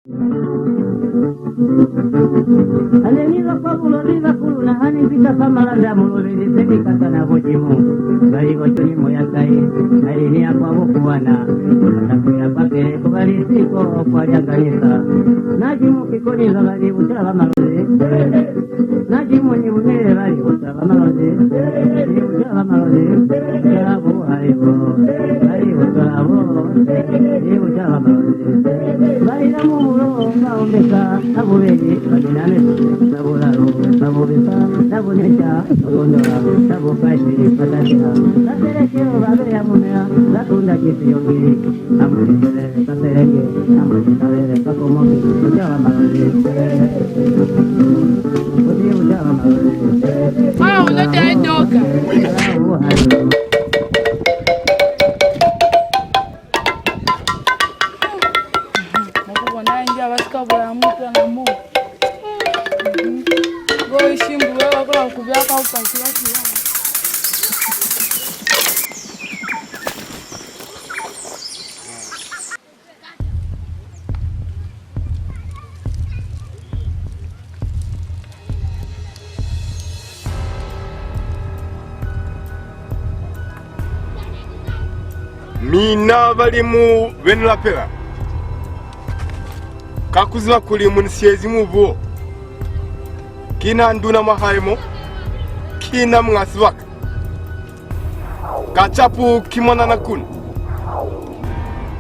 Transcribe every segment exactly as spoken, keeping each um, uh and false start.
Ha ne ni ba kwa Bulozi, ba kuluna ha ni fita fa malanda a Mulobeli, se ni katana bo Jimu. Ba li, "Oco ni moya kai?" Na li, "Ni ya kwa bo Kuwana." Ba ta kuya kwa pili, ku ba li, "Siko kwa lyanganisa." Na Jimu ki ko ni zwa, ba li, "Bucala ba Malozi." Na Jimu ni bunile, ba li, "Bucala ba Malozi, ni bucala ba Malozi, bucala bo haibo, ba li bucala bo, ni bucala ba Malozi." Ba ina mubulo, ba ombesa sa bubeli, ba mina meso sa bulalu, sa bubisa, sa buneta, sa kondola, sa bufashi, ba tateha. Sa selekelo ba beya mumela, sa tunda ki siyongili. Wow, not a dog. Nakubona inge abasikabula mutwe na mu. Ngo ishimbu wewe kula kubya ka upakila kila. Mina balimu be ni lapela, ka ku ziba kuli mu ni siyezi mubu wo, ki na nduna mwa hae mo, ki na muñ'a sibaka. Kacapu ki mwanana kuni.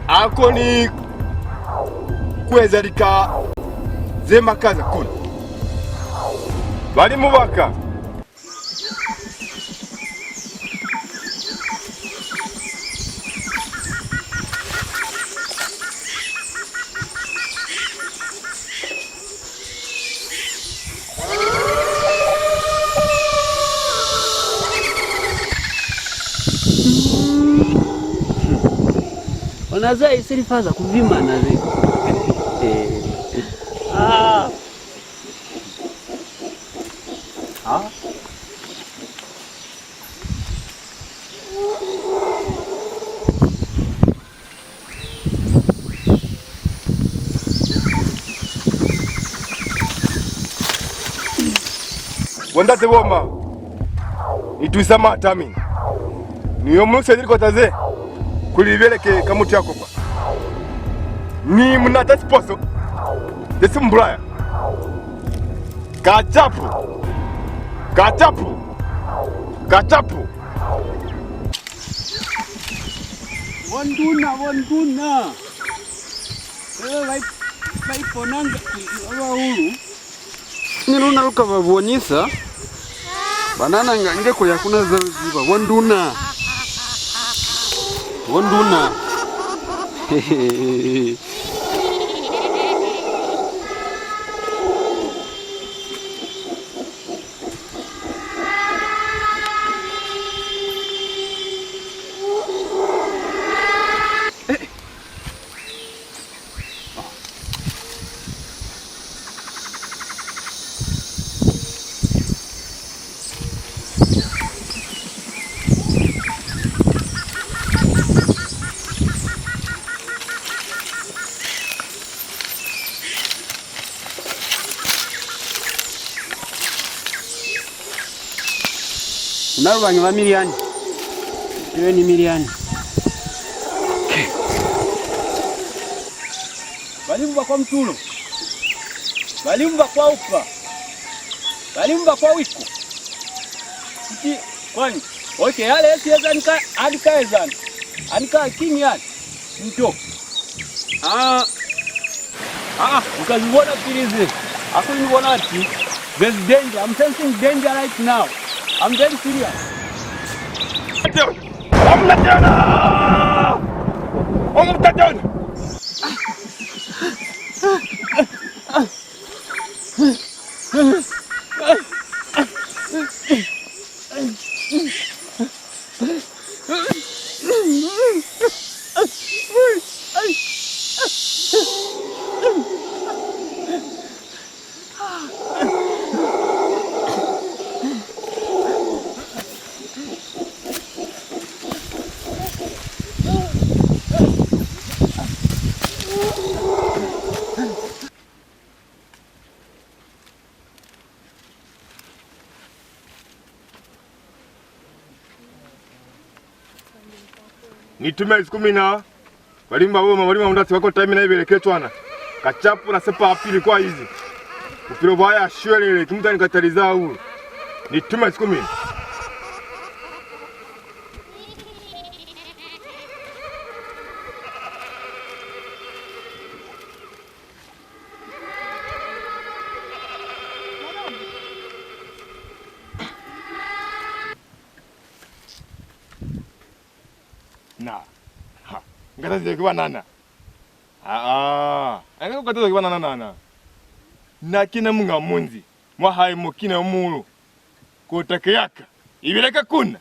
A koni ku eza lika ze makaza kuni. Balimu ba ka. Ona ze isilifa za ku vimana ze. Ah. Ah. Bo ndate bo ma, ni tusa mata mina. Ni yo mulukisezi likota ze, kuli li beleke ka mutu ya kopa. Ni mu nata siposo, ze si mu bulaya. Kacapu! Kacapu! Kacapu! Bo nduna, bo nduna. Ee, ba i-, ba iponanga ba bahulu. Ni luna lu ka ba bonisa. Banana nga nge ko ya ku na za ziba. Bo nduna. Bo nduna. Ku na lubañi lwa milyani. Ibe ni milyani. Balimu ba kwa mutulo. Balimu ba kwa upa. Balimu ba kwa wiko. Kuti kwani. Okay, yale esi ezani ka, ani ka ezani. Ani ka king yani. Nto. Ah. Ah, u ka zi bona pili ze. A kuli ni bona ati, there's danger. I'm sensing danger right now. I'm very serious. Amuna tena! Omutatona! Ni itumezi ku mina. Balimu ba boma, balimu ba mundati ba kota mina ibeleke cwana. Kacapu na sepa pili kwa izi. Bupilo bwa ya shwelele, ki mutani kataliza hahulu. Ni itumezi ku mina. Na. Ha. Ngata zile ki banana. Aa, a nga kukataza ki banana nana. Na kina munga munzi, mwa hae mo kina yo muulu. Kota ke yaka, ibeleka kuna.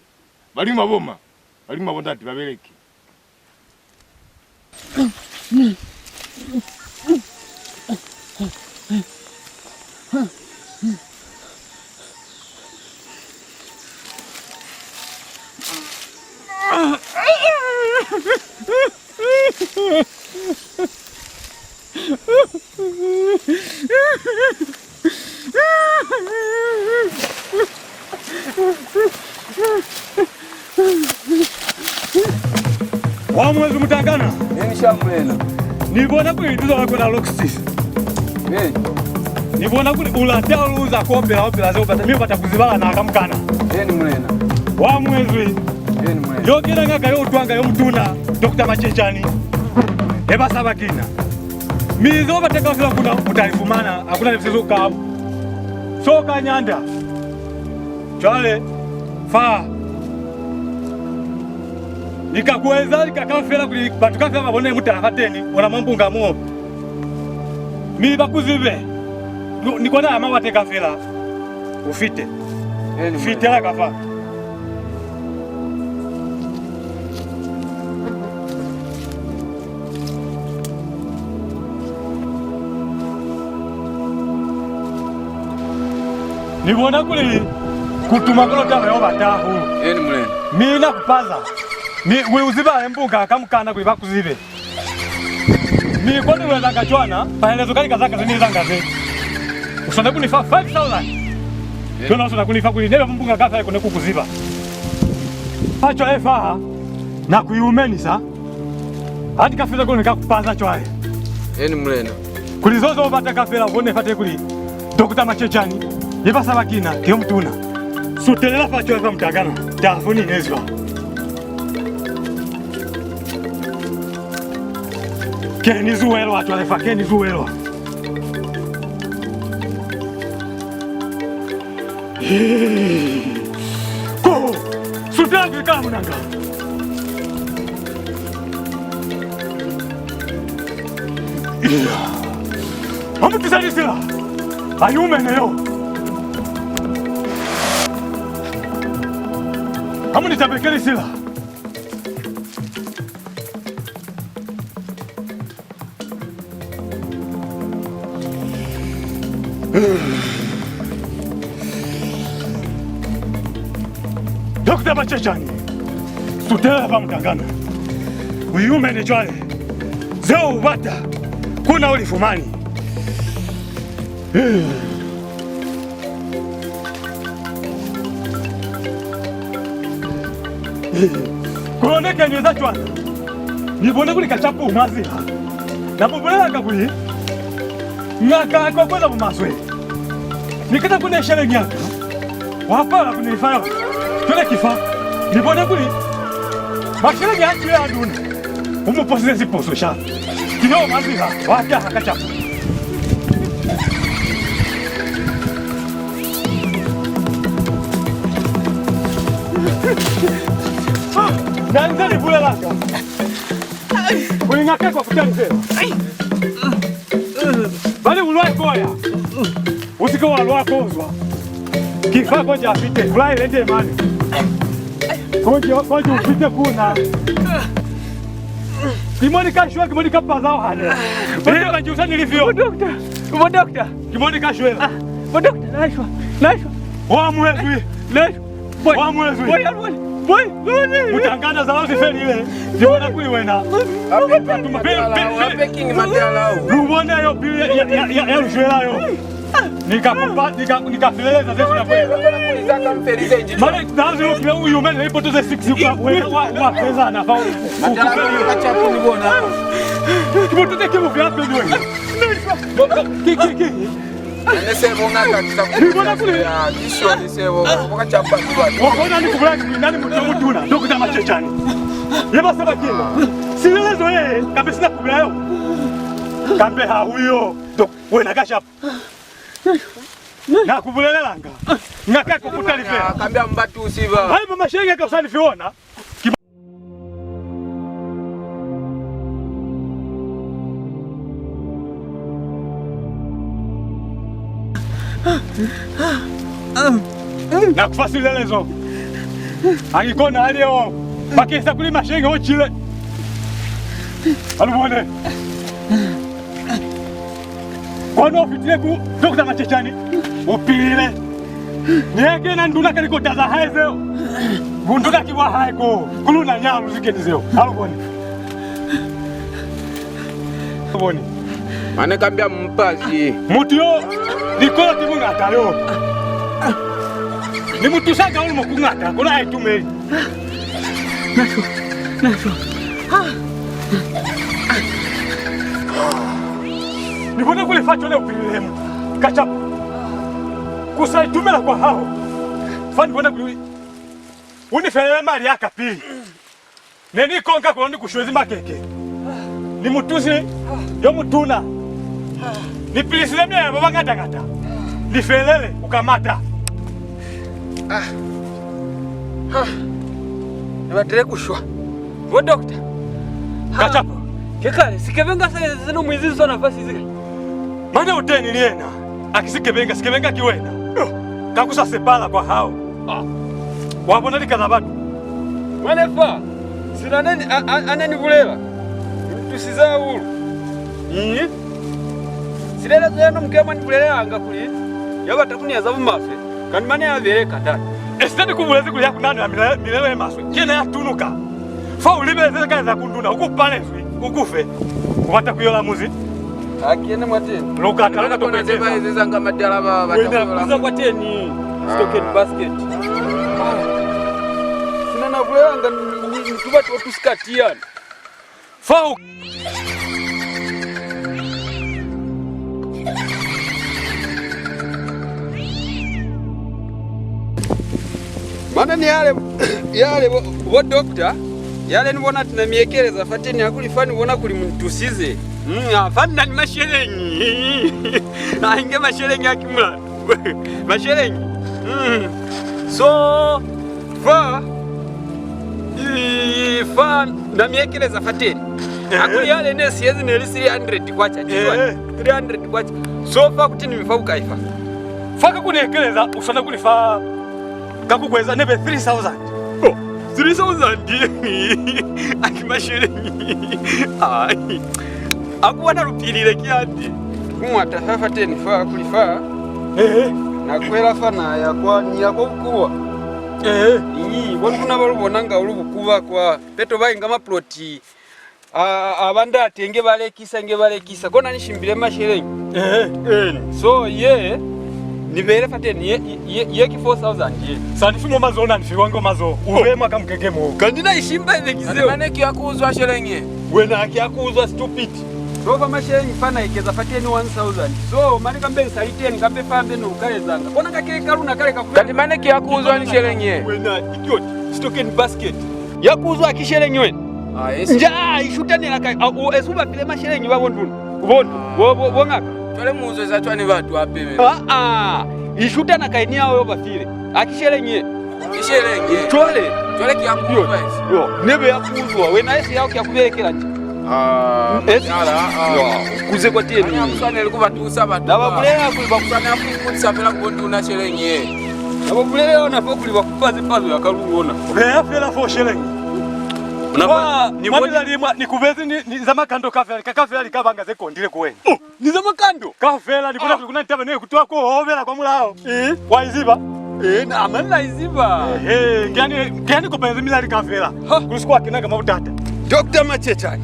Balimu ba boma, balimu ba bondate ba beleke. Wa muezi mutangana. Neni sha mulena. Ni bona kuli libizo la kona Loxis. Neni. Ni bona kuli u lata lu za ku opela, opela ze u bata, mi u bata ku zibalana ka mukana. Neni mulena. Wa muezwi. Neni mulena. Yo kena ngaka yo utwanga yo mutuna, Doctor Macecani. Eba saba kina. Mi zo bata kaufela kuna u ta li fumana, ha ku na ni se so ka, so ka nyanda. Cwale, fa, ni ka ku eza lika kaufela kuli batu kaufela ba bone mutala fateni, ona mwa mbunga mo. Mi ba ku zibe, ni, ni kona ha mawate kaufela, u fite. Fitela ka fa. Ni bona kuli ku tuma kolo taba yo bata hahulu. Eni, mulena. Mi na ku paza. Mi u ziba embunga ka mukana kuli ba ku zibe. Mi ko ni lwezanga cwana, pahelezo ka lika zaka ze ni ezanga ze. U swanela ku ni fa five thousand. Yona u swanela ku ni fa kuli nebe mbunga ka fa kone ku ku ziba. Fa cwale fa, na ku yumenisa. Ha ni ka feza kono ni ka ku paza cwale. Eni, mulena. Kuli zo zo bata kaufela u bone fate kuli Dokota Macecani ye ba saba kina ki yo mutuna. Sutelela fa cwale fa mutangana. Taha fo ni inezi fa. Ke ni zuwelwa cwale fa, ke ni zuwelwa. Ko, sutela kuli ka munanga. Iya. Ha mu tisa lisila. A yumene yo. Ha mu ni tabeke lisila. Dokota Macecani, sutela fa mutangana. U yumene cwale. Zeo u bata, kuna u li fumani. Kono ne ke ni eza cwana, ni bone kuli Kacapu u mwa ziha. Na mu bulelanga kuli ñaka a kokweza bumaswe. Ni keta ku ne sheleñi ya ka, wa palelwa ku ni fa yona. Cwale ki fa, ni bone kuli masheleñi a cwile a nduna. U mu posize siposo sha. Ki yo mwa ziha, wa taha Kacapu. Na nze ni bulelanga kuli ñaka kwa kutali fela. Bali u lwa koya. U si ke wa lwa kozwa. Ki fa konji a fite, u laele nde mane. Konji, konji u fite kuna. Ki mo ni ka shwa, ki mo ni ka paza hane. Bo dokta, u sa ni lifi yo. Bo dokta, bo dokta. Ki mo ni ka shwela. Ah, bo dokta, na shwa, na shwa. Wa muezwi. Na shwa. Boy. Wa muezwi. Boy, boy, boy, boy. Mutangana, zala zi felile. Zi bona kuli wena. Ape king matala, ape king matala. Lu bona yo pili ya, ya, ya, ya lu shwela yo. Ni ka kupa, ni ka, ni ka feleleza ze sina kwela. Mane, nazi yo kile u yumene ipoto ze six kwa, wa, wa, wa feza na fa. Matala ka chapu ni bona. Kiboto te ke mu fela pele wena. Ki, ki, ki. Ne se bo ngaka kita ku. Ni bona kule. Ya, ni sure ni se bo, bo ka chapa kwa. Wa bona ni kubula ni nani mutu mutuna, Dokota Machechani. Ye ba saba kile. Silelezo ye, kambe sina kubula yo. Kambe ha uyo. Dok, wena ka chapa. Na ku bulelelanga. Ngaka ko ku talifela. Kambe a mu ba tusi ba. Haiba mashenge ka u sa lifi ona. Ki na ku fa silelezo. Ha ki kona a leo. Bakeng sa kuli mashenge o cile. A lu bone. Kono u fitile ku Dokota Machechani, u pilile. Ni ya kena nduna ka likota za hae zeo. Bunduna ki bwa hae ko, ku luna nya lu zikeni zeo. Ha lu bone. Lu bone. Mane kambe a mu pazi. Mutu yo, likolo ki muñata yo. Ni mu tusa ka ulimu ku ñata, kono ha itumeli. Nasho, nasho. Ni bone kuli fa cwale u pilile mu. Kachapu. Ku sa itumela kwa hao. Fa ni bona kuli u ni felele mali a ka pili. Ne ni konka kono ni ku shwezi makeke. Ni mutusi yo mutuna. Ni pilisile mioyo ya ba bañata-ñata. Ni felele, u ka mata. Ah. Ha. Ni batile ku shwa. Bo dokota. Ha. Kachapu. Ki kale, sikebenga sa eza sino muizi sona fa sizi. Mane u teni ni yena. A ki sikebenga, sikebenga ki wena. Ka ku sa sepala kwa hao. Ah. Wa bona lika za batu. Mane fa, sina ne ni, a, a, a ne ni bulela. Ni tusize hahulu. Ii. Silelezo yeno mukema ni bulelelanga kuli ya bata ku ni eza bumaswe, kanti mane ya beleka ndate. Esita ni ku bulezi kuli ya ku nahanela mile-, milelo ye maswe, ki yena ya tunuka. Fa u libeleze ka eza ku nduna, u ku palezwi, u ku fe. U bata ku yola muzi. Ha ki yena mwateni. Lukata, lukata kona ze ba ezezanga madala ba bata ku yola muzi. Wena, kuza kwateni, stock and basket. Ah. Sina na bulelanga ni, ni, ni tubatu tu sikati yani. Fao. Mane ni yale, yale bo, bo dokota, yale ni bona tina mi ekeleza fateni ya kuli fa ni bona kuli mu ni tusize. Mm, a, fa ni na ni masheleñi. A inge masheleñi a ki mulatu. Masheleñi. Mm. So, fa, i, fa, na mi ekeleza fateni. Eh. A kuli yale ne siyezi ne li three hundred kwacha, eh, three hundred kwacha. So, fa kuti ni mi fa bukai fa? Fa ka ku ni ekeleza, u swana ku ni fa ka ku kweza nebe three thousand. Oh, three thousand? A ki masheleñi. Ai. A ku bona lu pilile ki ati. Ku ñata fa fateni fa, kuli fa. Ehe. Na kwela fa na ya kwa, ni ya kwa bukuba. Ehe. Ii, bo nduna ba lu bonanga u lu bukuba kwa. Peto ba inga maploti. A, a, a ba ndate nge ba lekisa, nge ba lekisa. Kona ni shimbile masheleñi. Ehe. Eni. So, ye, ni beile fateni, ye, ye, ye ki four thousand ye. Sa ni fi mo mazoho, na ni fiwa ngo mazoho. U beye mwa ka mukeke mo. Kanti na ishimba ibe ki zeo. Mane ki ya ku uzwa sheleñi ye. Wena ki ya ku uzwa, stupid. So fa masheleñi fa na ekeza fateni one thousand. So, mane kambe ni sa li ten, kambe fa mbe no ka ezanga. Kona ka ke ka luna kale ka ku. Kanti mane ki ya ku uzwa ni sheleñi ye. Wena, idiot. Stock and basket. Ya ku uzwa ki sheleñi wena. Ah, yes. Nja, ah, ishutanela kai? Ah, u, esi u ba file masheleñi ba bo nduna. Bo ndu, bo, bo, bo ñaka. Cwale mu uzweza cwani batu hape bena? Ah, ah. Ishutana kai ni yao yo ba file? A ki sheleñi ye. Ki sheleñi ye. Cwale. Cwale ki ya ku uzwa esi. Yo, nebe ya ku uzwa. Wena esi yao ki ya ku belekela nje. Ah, esi. Madala, ah. Yo, kuze kwateni. Ani ha mu swaneli ku ba tusa batu. Na ba bulela kuli ba ku swanela ku ikutisa fela ku bo nduna sheleñi ye. Na ba bulela yona fo kuli ba ku fa zipazo ya ka lungona. Beya fela fo sheleñi. Una fa, ni mwa boni. Ni kubezi ni, ni za makando kaufela, ka, kaufela li ka banga ze kondile ku wena. Oh, ni za makando? Kaufela, ni bona kuli ku na ni taba ne ku twa ku hobela kwa mulao. Eh? Wa i ziba? Eh, na, mane na i ziba. Eh, ke yani, ke yani kopanyeza milali kaufela. Ha. Kuli si kwa kena ka mwa butata. Doctor Machechani.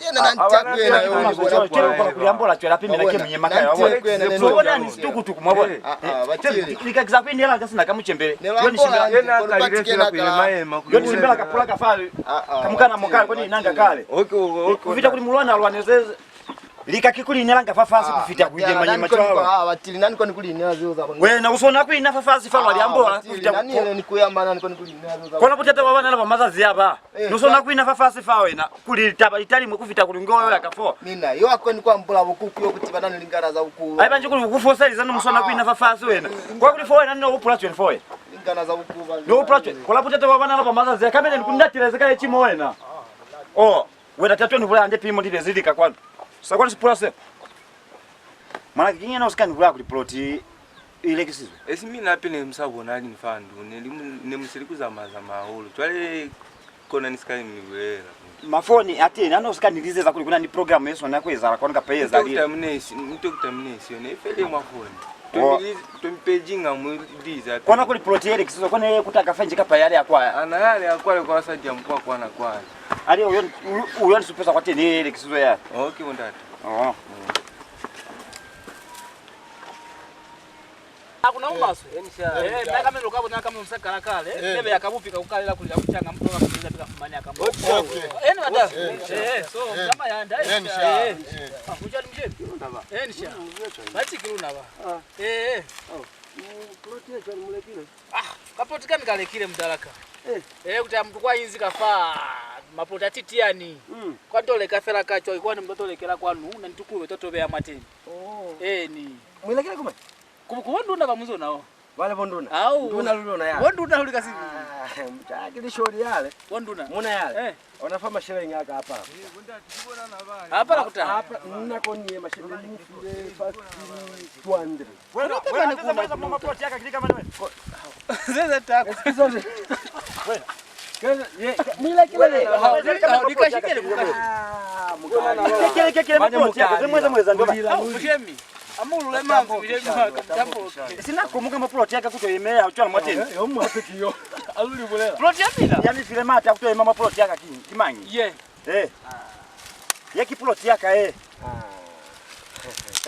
Sena na nte kwena yo. Kele kwa kuliambola cwela pili mina ke munyema kaya. Mwa bona ni situkutuku, mwa bona. Lika za kuinela ka sina ka mucembele. Yo ni shimbela. Yena kalile sila kuye maema. Yo ni shimbela kapula ka fale. Kamukana mokale, ko ni nanga kale. Okay, okay. Kufita kuli mulwana alwaneze. Lika ki ku li inelanga fafasi ku fita ku yema yema cwalo. Ah, batili, nani koni ku li inela zeo za bona. Wena u swana ku ina fafasi fa lwa li ambola ku fita ku. Nani yele ni ku yama, nani koni ku li inela zeo za bona. Kona butata bwa banana ba mazazi a ba. Eh, ni swana ku ina fafasi fa wena, kuli litaba li talimwe ku fita kuli nge yo ya ka fo. Mina, yo a koni ku ambola bukuku yo kuti banana lingana za bukuku. Haiba nji kuli ku foselize ni mu swana ku ina fafasi wena. Kwa kuli fo wena ni no hupula cwani fo wena. Lingana za bukuku. Ni hupula cwani. Kola butata bwa banana ba mazazi a kamele ni ku ndatileze ka ecimo wena. Oh, wena tatwe ni bulela hande pili mo lile zilika kwanu. Sa kwani sipula se. Mwanake, kiñi yena u si ka ni bulela kuli ploti i lekisizwe? Esi mina hape ne mu sa bonali ni fa ndu, ne li mu, ne mu sili ku zamaya zamaya hahulu. Cwale kona ni si ka ni bulela. Mafoni a teñi, ha no si ka ni lizeza kuli ku na ni program ye swana ku ezahala kwanu kapa ye ezalile. Ni tokita Munesi, ni tokita Munesi yona, i fele mwa foni. Oh. Tomi liz-, tomi peji nga mu liza. Kona kuli ploti ye lekisizwe, kona ye kuta kafa nji kapa yale ya kwale? Ana yale ya kwale kwa basadi ya mukwa kwana kwale. Ali uyo, u-, uyo ni supesa kwa teñi ye lekisizwe yale. Okay, bo ndate. Oh. Ha ku na u maswe. Eh, na kamelo ka bona ka musa kala kale, nebe ya ka bupi ka ku kalela kuli a ku canga mutu ka ku eza pika fumani a ka mo. Okay. Eh, ni bata. Eh, so, kama ya nda. Eh, ni sha. Eh. Ah, ku cali mjeni. Eh, ni sha. Ba tiki luna ba. Eh, eh. Ploti ye cwani mu lekile? Ah, ka ploti kani ka lekile mudala ka. Eh. Eh, kuti a mutu kwa inzi ka fa, maploti a titiyani. Mm. Kwa to leka fela ka cwai, kwani mutu to lekela kwanu, na ni tukulo to to beya mwateni. Oh. Eh, ni. Mu lekile kuma? Ku, ku bo nduna ba muzo nao. Bale bo nduna. Au. Nduna luli ona ya. Bo nduna luli kasi. Ah, mutaki lisholi yale. Bo nduna. Muna yale. Eh. Ona fa masheleñi a ka apa. Apa la kuta. Apa, nna ko ni ye masheleñi ni mu file fa two hundred. Wena, wena, teza meza mwa maploti ya ka kilika mane wena. Zeza tako. Excuse me. Wena. Kena, ye, ni la kile. Ni ka shikele kuka. Ah, mukali. Kekele, kekele, maploti ya ka, ze mweza, mweza ndoba. Au, mushemi. Amulule manzi, mushemi wa ka, tambo. Sina kumuka maploti ya ka kuto yemela, u cwala mwateni. Eh, yo mwa peki yo. Aluli bulela. Ploti ya mina. Ya mi file mata kuto yema maploti ya ka ki, ki mañi? Ye. Eh. Ye ki ploti ya ka, eh.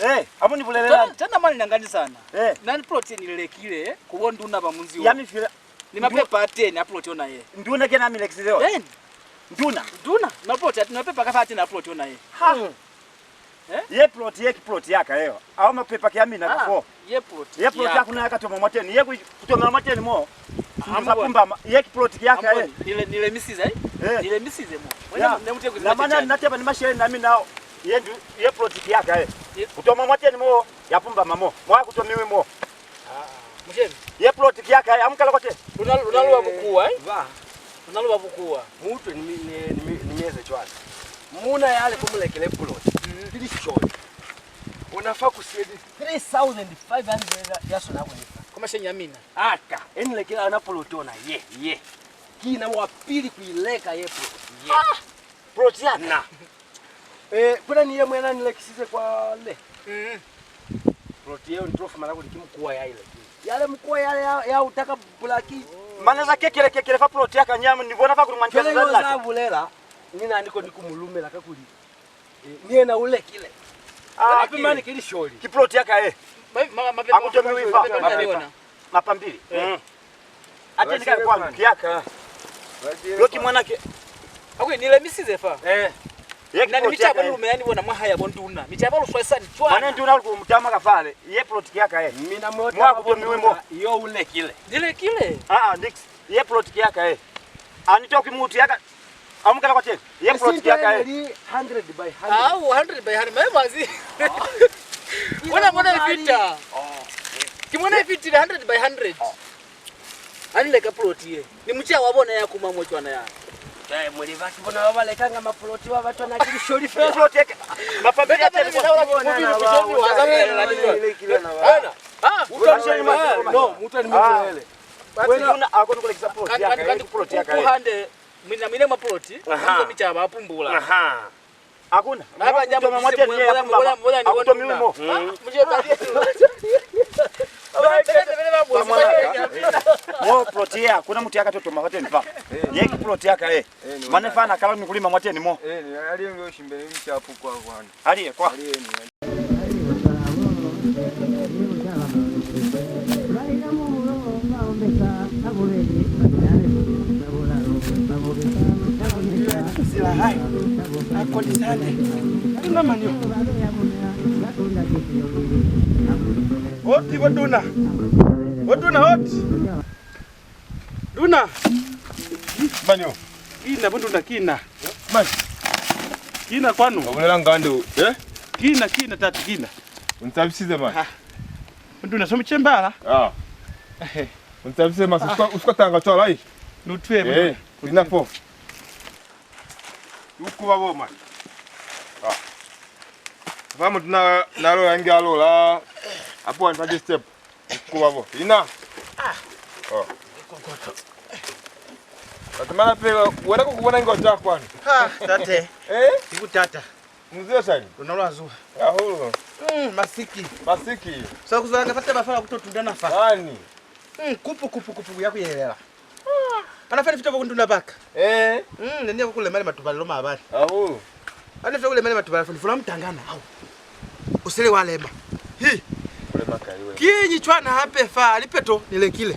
Eh, amu ni bulelelani. Tana, tana mali nangani sana. Eh. Na ni ploti ni lekile, eh, ku bo nduna ba munzi wo. Ya mi file. Ni mapepa a teni a ploti ona ye. Nduna kena mi lekisize yo. Eh. Nduna. Nduna, maploti, ni mapepa ka fa a teni a ploti ona ye. Ha. Mm. Eh? Ye ploti, ye ki ploti ya ka yeo. Ao mapepa ki a mina ka fo. Ye ploti. Ye ploti ya kuna ya ka toma mwateni. Ye ku, ku toma mwateni mo. Ni sa pumbama. Ye ki ploti ya ka ye. Ni le, ni le misize, eh? Eh. Ni le misize mo. Wena ne muteko. Na mana na teba ni masheleñi na mina. Ye ndu, ye ploti ki ya ka ye. Ku toma mwateni mo, ya pumbama mo. Mwa ku tomiwi mo. Mushemi. Ye ploti ki ya ka, amukala kwate. Luna, luna lu ba bukuwa, eh? Ba. Luna lu ba bukuwa. Mutwe ni mi-, ni, ni, ni mi eze cwana. Muna yale ku mu lekele ploti. Mm. Ki lisholi. Ona fa ku siyezi three thousand five hundred ya sona ku ni fa. Kwa masheleñi a mina. Ata, e ni lekela ona ploti ona, ye, ye. Ki na wa pili ku i leka ye ploti, ye. Ah! Ploti ya ka. Na. Eh, ku na ni ye ñwi ya na ni lekisize kwale. Mm. Ploti yeo ni to fumana kuli ki mukuwa ya i lekile. Yale mukuwa yale ya, ya utaka bulaki. Mane za kekele, kekele fa ploti ya ka nyama, ni bona fa kuli mwa ni. Cwale yo za bulela, ni na ni koni ku mu lumela kakuli, eh, ni yena u lekile. Ah, hape mane ki lisholi. Ki ploti ya ka, eh. Ma, ma, ma, a ku tomiwi fa. Mapambili. Eh. Mm. Ate ni ka kwanu, ki ya ka. Yo ki mwanake. Akwe ni lemisize fa. Eh. Ye ki ploti ya ka. Na ni mi caba ni lumela ni bona mwa haya bo nduna. Mi caba lu swalisani cwana. Mane nduna lu ku mu tama ka fale. Ye ploti ki ya ka ye. Mina mwa ku tomiwi mo. Yo u lekile. Ni lekile. Ah, ah, nix. Ye ploti ki ya ka ye. A ni toki mutu ya ka. Amukela kwateni. Ye ploti ya ka ye. Li hundred by hundred. Au, hundred by hundred. Maye mwazi. Bona, bona ifita. Oh. Ki bona ifitile hundred by hundred. Oh. A ni leka ploti ye. Ni muciya wa bona ya kuma mo cwana ya. Cwale muli batu bona ba ba lekanga maploti ba ba cwana ki lisholi fela. Ploti ye. Mapapila teni kwa. Ana. Ah, no, mutu ni mulele. Wena a kona ku lekisa ploti ya ka, ploti ya ka. Kuhande, mina, mina mwa ploti, aha, mi caba pumbula. Aha. Hakuna. Aba nyamo toma mwateni ye, mbola, mbola, mbola, akutomiwi mo. Muje tali. Mo ploti ye, hakuna mutu ya ka to toma mwateni fa. Ye ki ploti ya ka ye. Mane fa na kala ni ku lima mwateni mo. Eh, ni ali yo shimbe ni chapu kwa kwana. Ali ye kwa. Ali ye ni. Sila hai. Akoni sande. Tuna mani yo. Oti, bo nduna. Bo nduna, oti. Nduna. Mani yo. Kina, bo nduna, kina. Mani. Kina kwanu. Wa bulela ngande u, eh? Kina, kina, tati, kina. U ntabisize, mani. Ah. Bo nduna, so mu cembala? Ah. Ehe. U ntabisize, masi. Ah. Usika, usika tanga cwalo, ai. Nutwe, bo nduna. Eh, ina fo. Ukuba bo, mani. Ah. Fa mutu na, na lola nge a lola. Apo wa nta step. Ukuba bo. Ina. Ah. Oh. Tatamana pela, wena ku ku bona nge u ta kwanu. Ha, tate. Eh? Ki ku tata. Mu zuha sani? Luna lwa zuha. Hahulu. Mm, masiki. Masiki. Sa ku zwanga fa taba fela ku to tundana fa. Mani. Mm, kupu, kupu, kupu, ya ku yelela. Ana fa ni fita bo ku nduna ba ka. Eh. Mm, ne ni ya ku ku lemela matubalelo maabali. Hahulu. Ana fa ku lemela matubalelo fa ni fula mutangana. Au. U sele wa lema. Hi. Ku lema kai wena? Kiñi cwana hape fa lipeto ni lekile?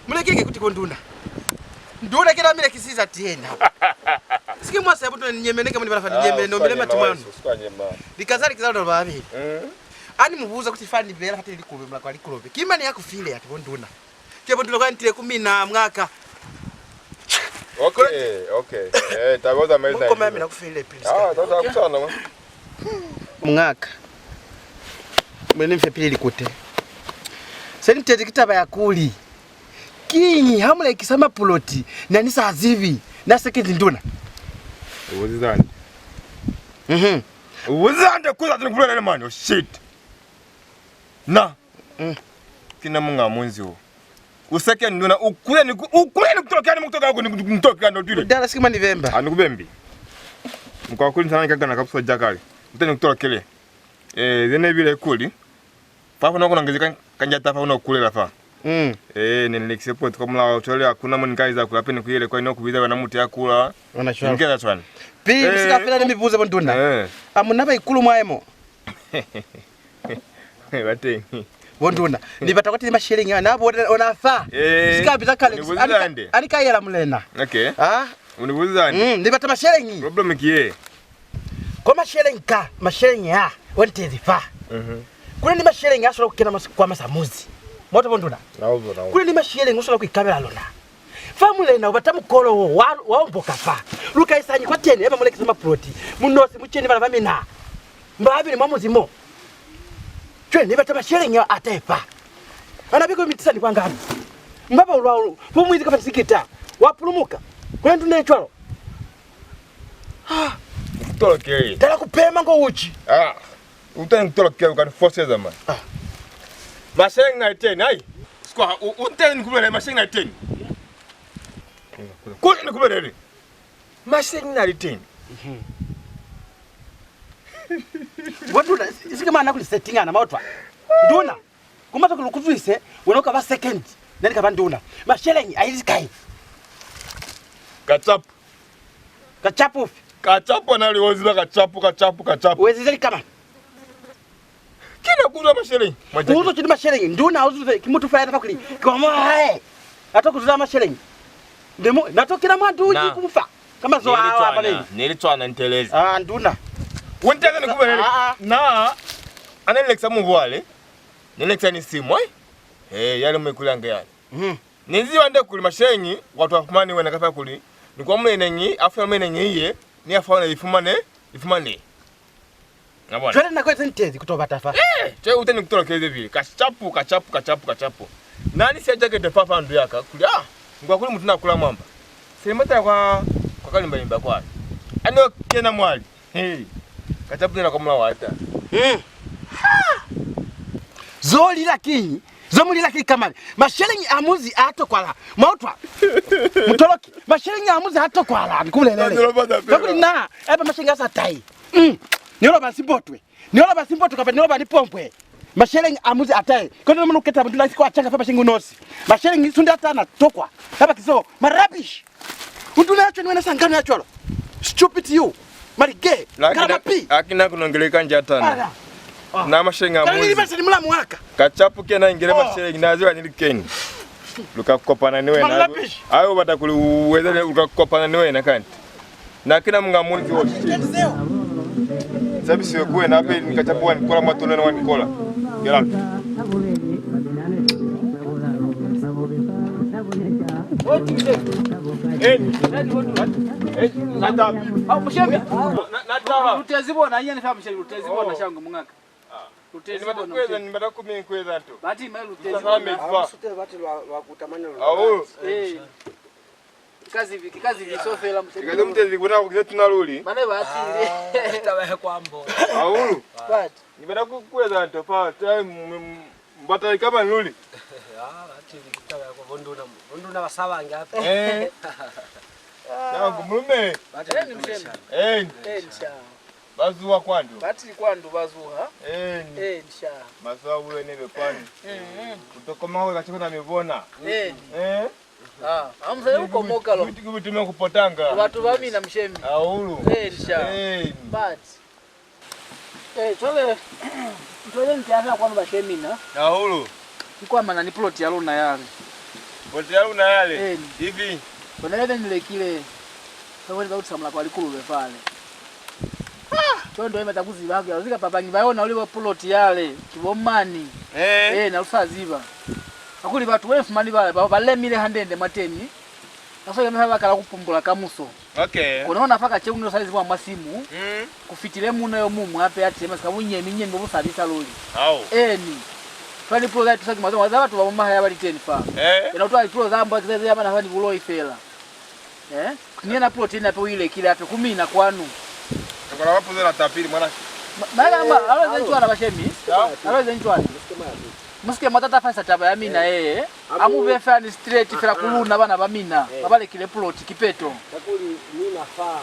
Mu lekile kuti ko nduna. Nduna ki na mi lekisiza tena. Sike mwa sa buto ni nyemene ka mwa ni bala fa ni nyemene, no mile matu mwanu. Likaza, likaza luna ba babeli. Mm. Ani mu buza kuti fa ni bela fa teni likube, mulaka wa likube. Ki mani ya ku file ati bo nduna? Ki bo nduna kwa ntile ku mina, mwa ka. Okay, okay. Eh, taba za meza. Mukoma mina ku file, please. Ah, tata ku sana, mwa. Mwa ka. Mwe ni mfe pili likute. Se ni tezi ki taba ya kuli, kiñi ha mu lekisa mapuloti na ni sa zibi, na se ki nduna? U buziza hande. Mhm. U buziza hande kuli ati ni ku bulelele mani, oh shit. Na. Mm. Ki na muñaa munzi wo. U seke nduna, u kule ni ku, u kule ni ku tolokela, ni mu ku tolokela, ni mu ku tolokela, ndo twile. Dala sike mani bemba. Ha ni ku bembi. Mukwa kuli nsana ni ka gana ka buso ja kale. Nte ni ku tolokele. Eh, ze ne bile kuli. Fa fo no ku na ngezi ka, kanjata fa no kulela fa. Mm. Eh, ne ni lekise ploti kwa mulao, cwale ha ku na mo ni ka eza kuli hape ni ku yele kwa ino ku biza wena mutu ya kula. Ona cwalo. Ni keza cwani. Pili, eh, mu si ka fela ni mi buza bo nduna. Eh. A mu na baikulu mwa emo? Ba teñi. Bo nduna, ni bata kwateni masheleñi a na bo ona fa. Eh, si ka biza kale, ni buzize hande. A ni ka yela mulena. Okay. Ah? U ni buzize hande. Mm, ni bata masheleñi. Problem ki ye. Kwa masheleñi ka, masheleñi a, o ntezi fa. Mhm. Ku na ni masheleñi a swanela ku kena mas-, kwa masamuzi. Mwa utwa bo nduna? Na utwa, na utwa. Ku na ni masheleñi u swanela ku ikabela lona. Fa mulena u bata mukolo wo wa, wa omboka fa. Lu ka isañi kwateni, eba mu lekisa mapuloti, mu nosi, mu ceni bana ba mina. Mba babili mwa muzi mo. Cwale ni bata masheleñi a tae fa. Ana biko mitisa ni kwangana. Mba ba ulwa ulu, fo mwizi ka fa sikita. Wa pulumuka. Ku na nduna ye cwalo. Ah. Ku tolokele. Tala ku pema ngo uci. Ah. U teni ku tolokela, u ka ni foseza mani. Ah. Masheleñi na li teni, ai. Sikwa, u, u teni ku bulele masheleñi na li teni. Kuli ni ku bulele. Masheleñi na li teni. Mhm. Bo nduna, si, si ke mwa na kuli setting ana, mwa utwa. Nduna, ku mata kuli lu ku zwise, wena u ka ba second, na ni ka ba nduna. Masheleñi a ili kai? Kacapu. Kacapu ufi? Kacapu na li o ziba kacapu, kacapu, kacapu. U ezize lika mañi? Ki na ku zwa masheleñi. Ku zwa ki masheleñi. Nduna u zwa ki mutu fela fa kuli ki wa mwa hae. A to ku zwa masheleñi. Ndemo, na to kena mwa ndu ni ku mu fa. Ka mazoho a wa baleli. Ne li cwana ntelezi. Ah, nduna. U ntelezi ni ku baleli. Ah, ah. Na, a ne ni lekisa mubu wale. Ne ni lekisa ni simu, eh. Eh, yale mwe kuli ange yale. Mhm. Ni ziba nde kuli masheleñi, watu wa fumani wena kafa kuli, ni kwa muleneñi, a fumana muleneñi iye, ni a fumana ifumane, ifumane. Na bona? Cwale nako ye se ni tezi ku to bata fa. Eh, cwale u teni ku tolokeze pili. Kacapu, kacapu, kacapu, kacapu. Na ni siya jakete fa, fa ndu ya ka, kuli, ah, ngwa kuli mutu na kula mwamba. Se ni mata kwa, kwa kalimba limba kwa. A ni yo kena mwali. Hey, kacapu nena kwa mulaho wa ta. Mm. Ha! Zo lila kiñi? Zo mu lila ki kamani? Masheleñi a muzi a tokwala. Mwa utwa? Mutoloki, masheleñi a muzi a tokwala, ni ku bulelele. Kakuli na, eba masheleñi a sa tahi. Mm. Ni loba sibotwe. Ni loba sibotwe kapa ni loba ni pompwe. Masheleñi a muzi a tahi. Kono munu keta mutu na sikwa changa fa masheleñi unosi. Masheleñi sunde a tana tokwa. Kapa kiso, ma rubbish. Unduna ya cwani wena sangano ya cwalo? Stupid you. Malige. Kana mapi. Akina kunongele kanja tana. Ala. Ah. Na masheleñi a muzi. Kana ni basa ni mulamu wa ka. Kacapu kena ingele masheleñi na ziba ni likeni. Lu ka kopana ni wena. Ayo bata kuli u eze, lu ka kopana ni wena kanti. Na kina munga munzi wo. Sabisiwe ku wena hape, ni ka capuwa ni kola mwa tuna wa ni kola. Get out. Hey. Hey, nata. Ah, mushemi. Na, nata. Lutezi bona, nyani fa mushemi, lutezi bona, oh, shangu mungaka. Ah. Lutezi bona, mushemi. Ni bata ku mi kweza nto. Bati ma lutezi bona. Sute bati lwa, lwa kutamana lwa. Awu. Eh. Ki ka zibi, ki ka zibiso fela, mushemi. Ki ka zibi, mushemi, bona ku kile tuna luli. Mane ba tile. Ah, taba ya kwambo. Hahulu. But ni bata ku, ku eza nto fa, ta, m-, m-, mbata ikaba luli. Ah, ba tile ki taba ya kwa bonduna, bonduna ba sabangi hape. Eh. Ah. Shangu, mulume. Ba tile. Eh, ni mushemi. Eh. Eh, nsha. Ba zuha kwandu. Ba tile kwandu, ba zuha. Eh. Eh, nsha. Maso a buwe nebe kwani. Mm. Kutokoma we kachiko na mi bona. Eh. Eh. Ah, ha mu sa ye ku komoka lo. Kuti, kuti, kuti me ku potanga. Batu ba mina, mushemi. Hahulu. Eh, nsha. Eh. But, eh, cwale, nto ye nte ya kwanu, bashemi na. Hahulu. Ki kwa mana ni plot ya luna yale. Plot ya luna yale? Eh. Ifi? Kona yale ni lekile. Fa kweli ba utisa mulaka wa likulube fale. Cwale nto ye ni bata ku ziba hake, lu zika papangi ba yona uli bo plot yale, ki bo mani. Eh. Eh, na lu sa ziba. Kakuli batu bo ne fumani bale, ba, ba lemile hande-nde mwateni. Ba sa yona fa ba kala ku pumbula kamuso. Okay. Kono ona fa kacenu ne lu sa ziba mwa simu. Mm. Ku fitile muuna yo muñwi hape ya tile masika bunyemi-nyemi bo bu sabisa luli. Au. Eni. Fa ni pulo za tusa ki mazo, za batu ba mo mahaya ba li teni fa. Eh. Ena utwa pulo za mbo ze, ze ya bana fa ni buloi fela. Eh? Ni yena plot yena pe u i lekile hape ku mina kwanu. Tokola wa puzela ta pili, mwana. Ma, ma, ma, alo ze ncwana, bashemi. Ya. Alo ze ncwana. Mu si ke mwa tatafalisa taba ya mina, eh. A mu be fela ni straight fela ku luna bana ba mina ba ba lekile plot, kipeto. Kakuli mina fa.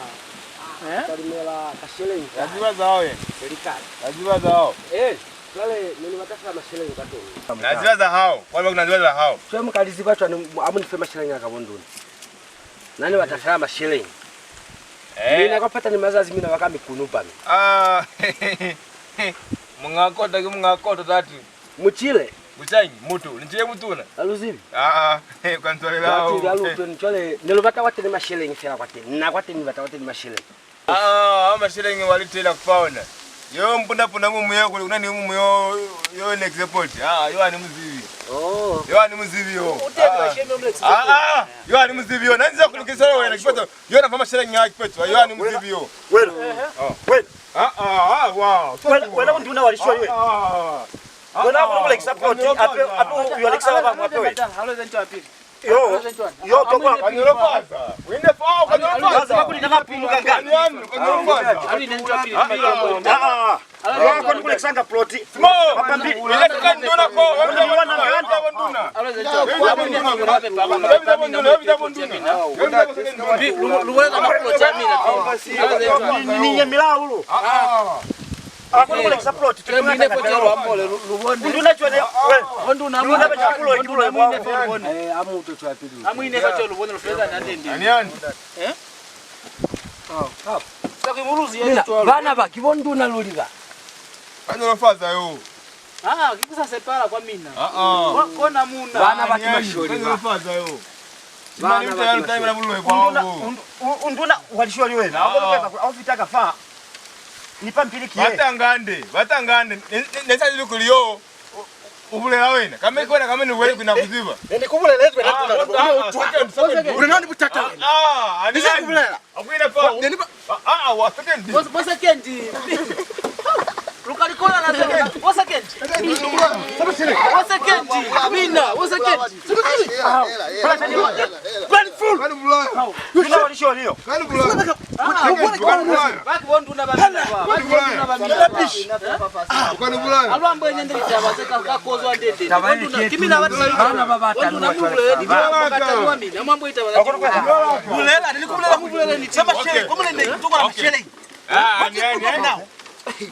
Eh? Talimela kasheleñi. La ziba za hao ye. Likali. La ziba za hao. Eh, cwale ne ni bata fela masheleñi ka toni. La ziba za hao. Kwa ba ku na ziba za hao. Cwale mu ka li ziba cwani, mu, a mu ni fe masheleñi a ka, bonduna. Na ni bata fela masheleñi. Eh. Mina kwa pata ni mazazi mina ba ka mi kunupa mi. Ah. Muñ'a kota ki muñ'a kota, tati. Mu cile. Bucañi, mutu, ni cile mutuna. Ha lu zibi. Ah, ah, kwa ntwalela. Batili, ha lu utwe, cwale, ne lu bata kwateni masheleñi fela kwateni. Na kwateni ni bata kwateni masheleñi. Ah, ah, masheleñi wa litela ku fa ona. Yo mpuna-puna mumu yo kuli ku na ni mumu yo, yo next port. Ah, yo ha ni mu zibi. Oh. Yo ha ni mu zibi yo. Ah, ah. Ah, ah, yo ha ni mu zibi yo. Na nza ku lukisa wena, kipeto. Yo na fa masheleñi a, kipeto. Yo ha ni mu zibi yo. Wena. Oh. Wena. Ah, ah, ah, wow. Wena, wena u nduna wa lishwa yo. Ah, ah. Wena u kona ku lekisa plot, ape, ape u yo lekisa ba bañwi ape we. Yo, yo, tokwa. Ka nolofaza. Wende fao, ka nolofaza. Lazima kuli na mapumu kangani. Kanyanu, ka nolofaza. Ah, ah, ah. Yo, a kona ku lekisanga plot. Mo. Mapambili. Ile ka nduna ko. Wende wana nganda. Nduna. Lu, lu, lu wela na plot ya mina. Ni, ni nyemela hahulu. Ah, ah. Akoni ku lekisa plot. Ke mine foto ya lwambo le, lu, lu bone. Nduna cwale, we. Nduna, nduna mine foto lu bone. Eh, a mu utwe cwapili. A mu ine foto lu bone, lu feza na ndende. Ani, ani. Eh? Oh, oh. Sa ki buluzi ye cwalo. Bana ba ki bo nduna luli ba. Ka nolofaza yo. Ah, ki ku sa sepala kwa mina. Ah, ah. Kwa, kona muna. Bana ba ki masholi ba. Ka nolofaza yo. Bana ba ki masholi. Nduna, un-, un-, nduna wa lisholi wena. Ah. Akoni ku eza kuli a u fita ka fa. Ni pampili ki ye. Batangande, batangande. Ne, ne, ne sa zibi kuli yo u, u bulela wena. Kama ki wena, kama ni wena, ku na ku ziba. Ne ni ku bulelezi wena, ah, nduna, ah, u utwa. Second, second. U na ni butata wena. Ah, ah, ni ku bulela. Akwile fa. Ne ni ba, ah, ah, wa second. Bo, bo second. Lu ka li kola na second. Bo second. Bo second. Mina, bo second. Bloody fool. Mina wa lisholi yo. Ka ni bulaya. Ah, u bone kwa luna. Ba ki bo nduna ba mina ba. Ba ki bo nduna ba mina ba. Rubbish. U ka ni bulaya. Alwambo nyende litaba ze ka, ka kozwa ndende. Bo nduna, ki mina ba tisa litaba. Bo nduna mu bulele ni ba, ba katani wa mina. Mwambo litaba za ki. Bulela, ni ku bulela, ku bulela ni taba shele. Ko mulende, tokwa mashele. Ah, ni, ni, ni.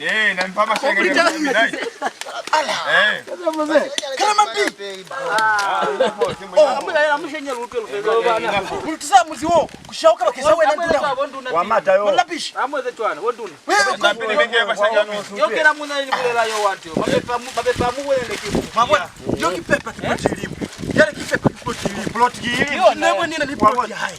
Eh, na mpa mashele. Ala. Eh. Kana mambi. Ah. Oh, amulaela mushenye lutwe lufeza. Mulutisa muzi wo, kushauka bakisa wena nduna. Wa mata yo. Mlapishi. Amweze twana, wo nduna. Wewe, yo kena muna ni bulela yo wantu. Mapepa mu, mapepa mu wele ki. Mabona. Yo ki pepa ki plot ilimu. Yale ki pepa ki plot ilimu. Plot ilimu. Yo, ne bwe nina ni plot ya hae.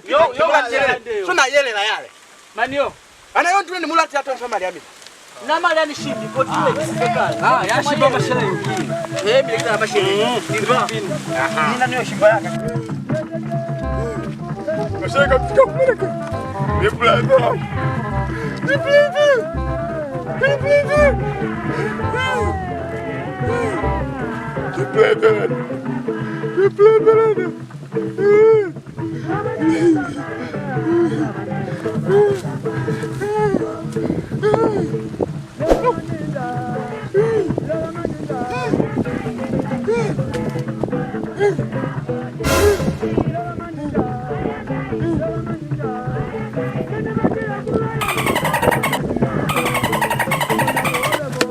ni pita. Yo, yo, yo, yo. So na yelela yale. Mani yo. Ana yo ntule ni mulati ya tonso mali ya mina. Na mali ya ni shimbi, ko tule ni sipekala. Ah, ya shimba masheleñi. Eh, mi ya masheleñi. Ni ba. Aha. Mina ni yo shimba ya ka. Masheleñi ka fika ku meleka. Ni plebe. Ni plebe. Ni plebe. Ni plebe. Ni plebe.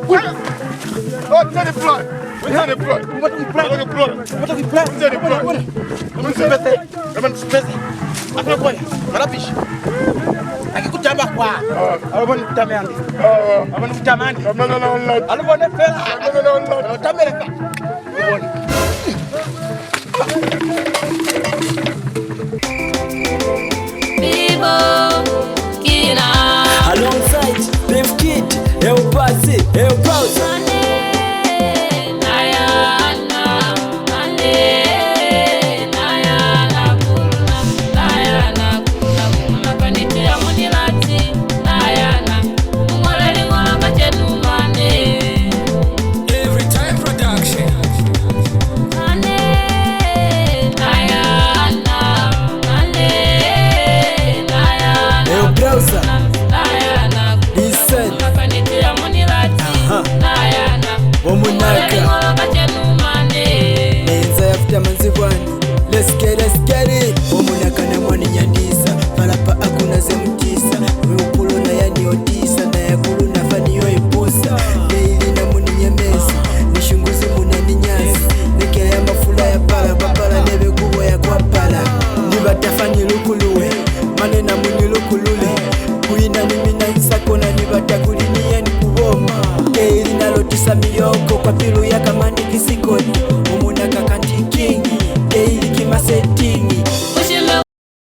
What? Oh, tell the plot. We tell the plot. What the plot? What the plot? What the plot? Tell the plot. What the plot? What the plot? Pesa. Akuna kona. Marabishi. Aki kutamba kwa. Aluboni kutamba yandi. Aluboni kutamba yandi. Aluboni fela. Aluboni tamele fa. Aluboni. Alongside Beef Kid, El Pasi, El Pausa. Every Time Production. El Browser. Listen. Aha. Omunaka. Nenza ya futa manzibwani. Let's get, let's get it. Omunaka na mwani nyandisa. Palapa akuna ze mutisa. Mukulu na ya ni otisa. Na ya kulu na fa ni yo ipusa. Daily na muni nyemezi. Ni shunguzi muna ni nyazi. Ni ke ya mafula ya pala. Kwa pala nebe kubo ya kwa pala. Ni bata fa ni lukuluwe. Mane na muni lukulule. Kuina ni mina isa kona ni bata kuli ni ya ni kuboma. Daily na lotisa miyoko kwa pilu ya ka mani kisi